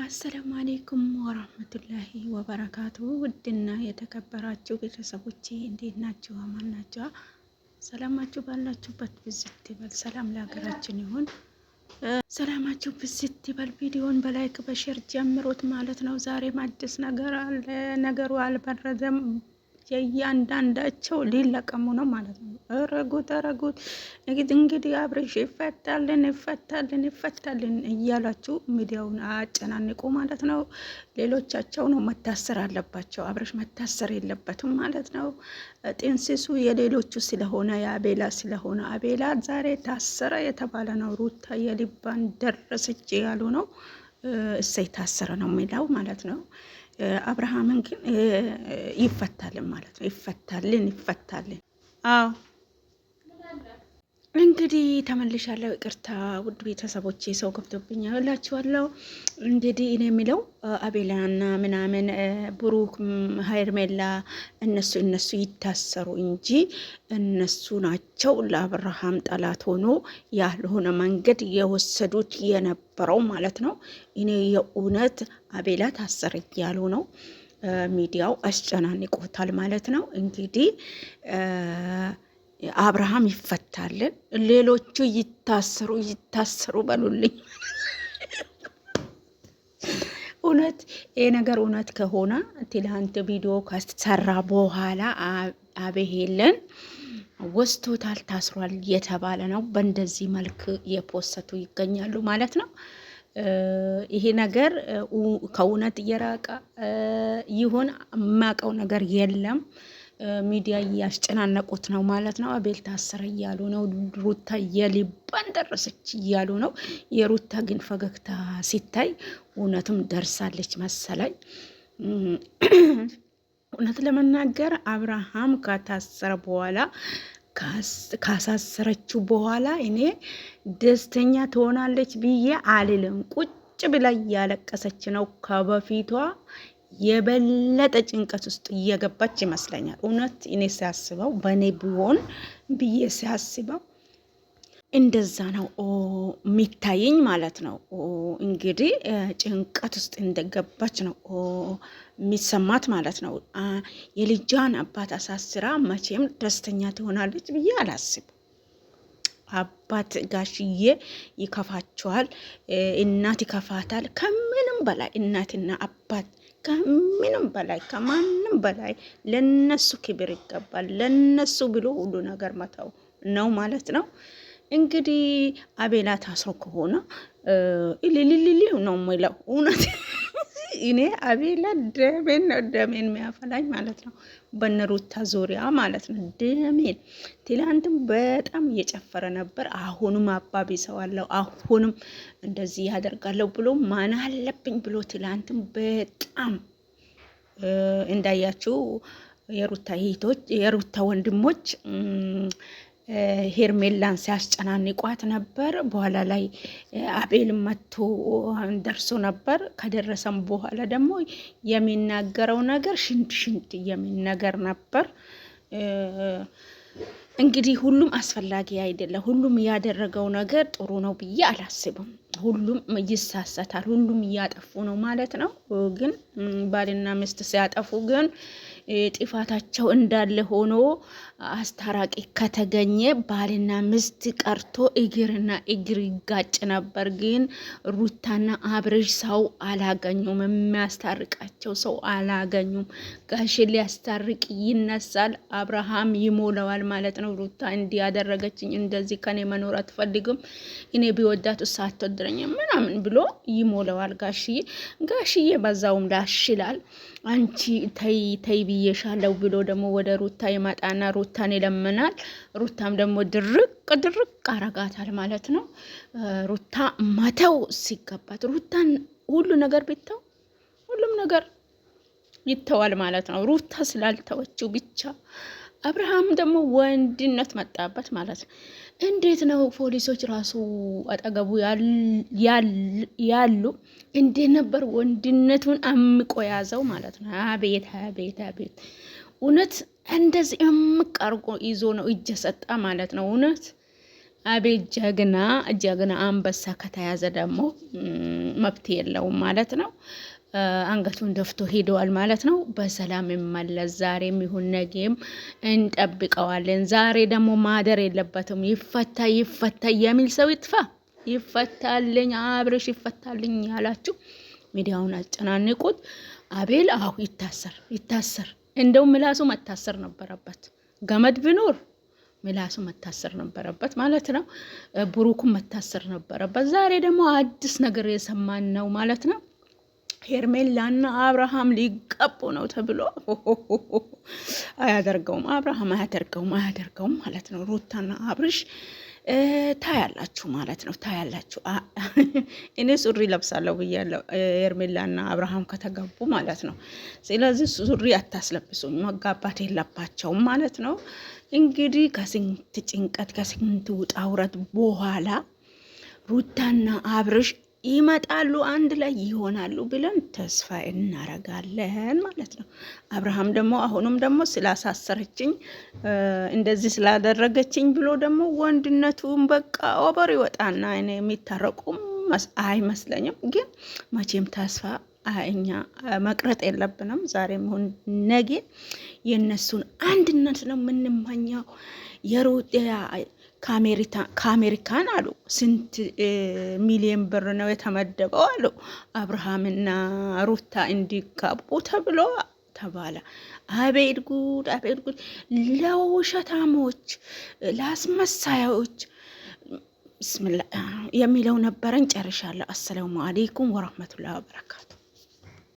አሰላሙ አሌይኩም ወራህመቱላሂ ወበረካቱ። ውድና የተከበራችሁ ቤተሰቦቼ እንዴት ናችሁ? አማን ናችሁ? ሰላማችሁ ባላችሁበት ብዝት ይበል። ሰላም ለሀገራችን ይሁን። ሰላማችሁ ብዝት ይበል። ቪዲዮን በ like በ share ጀምሩት ማለት ነው። ዛሬም አዲስ ነገር አለ። ነገሩ አልበረደም። የእያንዳንዳቸው ሊለቀሙ ነው ማለት ነው። እረጉት እረጉት። እንግዲህ አብርሽ ይፈታልን ይፈታልን ይፈታልን እያላችሁ ሚዲያውን አጨናንቁ ማለት ነው። ሌሎቻቸው ነው መታሰር አለባቸው። አብርሽ መታሰር የለበትም ማለት ነው። ጥንስሱ የሌሎቹ ስለሆነ የአቤላ ስለሆነ አቤላ ዛሬ ታሰረ የተባለ ነው። ሩታ የልባን ደረሰች ያሉ ነው። እሰይ ታሰረ ነው የሚለው ማለት ነው። አብርሃምን ግን ይፈታልን ማለት ነው። ይፈታልን ይፈታልን። አዎ እንግዲህ ተመልሻለሁ። ይቅርታ ውድ ቤተሰቦቼ ሰው ገብቶብኛል እላችኋለሁ። እንግዲህ እኔ የሚለው አቤላና ምናምን ብሩክ ሄርሜላ እነሱ እነሱ ይታሰሩ እንጂ እነሱ ናቸው ለአብርሃም ጠላት ሆኖ ያልሆነ መንገድ የወሰዱት የነበረው ማለት ነው። እኔ የእውነት አቤላ ታሰረ እያሉ ነው ሚዲያው አስጨናንቆታል ማለት ነው እንግዲህ አብርሃም ይፈታልን፣ ሌሎቹ ይታሰሩ ይታሰሩ በሉልኝ። እውነት ይሄ ነገር እውነት ከሆነ ትላንት ቪዲዮ ከሰራ በኋላ አቤሄልን ወስቶታል፣ ታስሯል የተባለ ነው። በእንደዚህ መልክ የፖሰቱ ይገኛሉ ማለት ነው። ይሄ ነገር ከእውነት እየራቀ ይሁን የማውቀው ነገር የለም። ሚዲያ እያስጨናነቁት ነው ማለት ነው። አቤል ታሰረ እያሉ ነው። ሩታ የሊባን ደረሰች እያሉ ነው። የሩታ ግን ፈገግታ ሲታይ እውነትም ደርሳለች መሰለኝ። እውነት ለመናገር አብርሃም ከታሰረ በኋላ ካሳሰረችው በኋላ እኔ ደስተኛ ትሆናለች ብዬ አልልም። ቁጭ ብላ እያለቀሰች ነው ከበፊቷ የበለጠ ጭንቀት ውስጥ እየገባች ይመስለኛል። እውነት እኔ ሲያስበው በእኔ ቢሆን ብዬ ሲያስበው እንደዛ ነው የሚታየኝ ማለት ነው። እንግዲህ ጭንቀት ውስጥ እንደገባች ነው የሚሰማት ማለት ነው። የልጇን አባት አሳስራ መቼም ደስተኛ ትሆናለች ብዬ አላስብ። አባት ጋሽዬ ይከፋቸዋል፣ እናት ይከፋታል። ከምንም በላይ እናትና አባት ከምንም በላይ ከማንም በላይ ለነሱ ክብር ይገባል። ለነሱ ብሎ ሁሉ ነገር መተው ነው ማለት ነው። እንግዲህ አቤላ ታስሮ ከሆነ እልልልል ነው የሚለው። እውነት እኔ አቤላ ደሜን ነው ደሜን የሚያፈላኝ ማለት ነው። በነሩታ ዙሪያ ማለት ነው ደሜን። ትላንትም በጣም እየጨፈረ ነበር። አሁንም አባቢሰዋለሁ፣ አሁንም እንደዚህ ያደርጋለሁ ብሎ ማን አለብኝ ብሎ ትላንትም በጣም እንዳያችሁ የሩታ እህቶች የሩታ ወንድሞች ሄርሜላን ሲያስጨናንቋት ነበር። በኋላ ላይ አቤል መጥቶ ደርሶ ነበር። ከደረሰም በኋላ ደግሞ የሚናገረው ነገር ሽንት ሽንት የሚል ነገር ነበር። እንግዲህ ሁሉም አስፈላጊ አይደለም። ሁሉም ያደረገው ነገር ጥሩ ነው ብዬ አላስብም። ሁሉም ይሳሰታል፣ ሁሉም እያጠፉ ነው ማለት ነው። ግን ባልና ሚስት ሲያጠፉ ግን ጥፋታቸው እንዳለ ሆኖ አስታራቂ ከተገኘ ባልና ሚስት ቀርቶ እግርና እግር ይጋጭ ነበር። ግን ሩታና አብርሽ ሰው አላገኙም፣ የሚያስታርቃቸው ሰው አላገኙም። ጋሽ ሊያስታርቅ ይነሳል፣ አብርሃም ይሞላዋል ማለት ነው። ሩታ እንዲህ ያደረገችኝ እንደዚህ ከኔ መኖር አትፈልግም፣ እኔ ቢወዳት እሷ አትወድረኝም ምናምን ብሎ ይሞላዋል ጋሽዬ። ጋሽዬ በዛውም ላሽ ይላል። አንቺ ተይ ተይ ብዬሻለሁ ብሎ ደግሞ ወደ ሩታ ይመጣና ሩታን ይለምናል። ሩታም ደግሞ ድርቅ ድርቅ አረጋታል ማለት ነው። ሩታ መተው ሲገባት ሩታን ሁሉ ነገር ቢተው ሁሉም ነገር ይተዋል ማለት ነው። ሩታ ስላልተወችው ብቻ አብርሃም ደግሞ ወንድነት መጣበት ማለት ነው። እንዴት ነው ፖሊሶች ራሱ አጠገቡ ያሉ እንዴት ነበር ወንድነቱን አምቆ ያዘው ማለት ነው። አቤት አቤት አቤት! እውነት እንደዚህ እምቅ አርጎ ይዞ ነው እጅ ሰጣ ማለት ነው። እውነት አቤል ጀግና ጀግና አንበሳ ከተያዘ ደግሞ መብት የለውም ማለት ነው። አንገቱን ደፍቶ ሄደዋል ማለት ነው። በሰላም ይመለስ። ዛሬም ይሁን ነገም እንጠብቀዋለን። ዛሬ ደግሞ ማደር የለበትም። ይፈታ ይፈታ የሚል ሰው ይጥፋ። ይፈታልኝ አብርሽ ይፈታልኝ ያላችሁ ሚዲያውን አጨናንቁት። አቤል አሁ ይታሰር ይታሰር። እንደው ምላሱ መታሰር ነበረበት። ገመድ ቢኖር ምላሱ መታሰር ነበረበት ማለት ነው። ብሩኩም መታሰር ነበረበት። ዛሬ ደግሞ አዲስ ነገር የሰማን ነው ማለት ነው። ሄርሜላና አብርሃም ሊጋቡ ነው ተብሎ አያደርገውም፣ አብርሃም አያደርገውም፣ አያደርገውም ማለት ነው። ሩታና አብርሽ ታያላችሁ ማለት ነው። ታያላችሁ። እኔ ሱሪ ለብሳለሁ ብያለሁ፣ ሄርሜላና አብርሃም ከተጋቡ ማለት ነው። ስለዚህ ሱሪ አታስለብሱኝ፣ መጋባት የለባቸውም ማለት ነው። እንግዲህ ከስንት ጭንቀት ከስንት ውጣ ውረድ በኋላ ሩታና አብርሽ ይመጣሉ፣ አንድ ላይ ይሆናሉ ብለን ተስፋ እናረጋለን ማለት ነው። አብርሃም ደግሞ አሁንም ደግሞ ስላሳሰረችኝ እንደዚህ ስላደረገችኝ ብሎ ደግሞ ወንድነቱን በቃ over ይወጣና እኔ የሚታረቁም አይመስለኝም። ግን መቼም ተስፋ እኛ መቅረጥ የለብንም። ዛሬም ይሁን ነገ የእነሱን አንድነት ነው የምንመኘው። የሩጥ ከአሜሪካን አሉ ስንት ሚሊዮን ብር ነው የተመደበው አሉ አብርሃምና ሩታ እንዲጋቡ ተብሎ ተባለ። አቤት ጉድ! አቤት ጉድ! ለውሸታሞች ለአስመሳዮች ብስምላ የሚለው ነበረን። ጨርሻለሁ። አሰላሙ አሌይኩም ወረህመቱላሂ ወበረካቱ።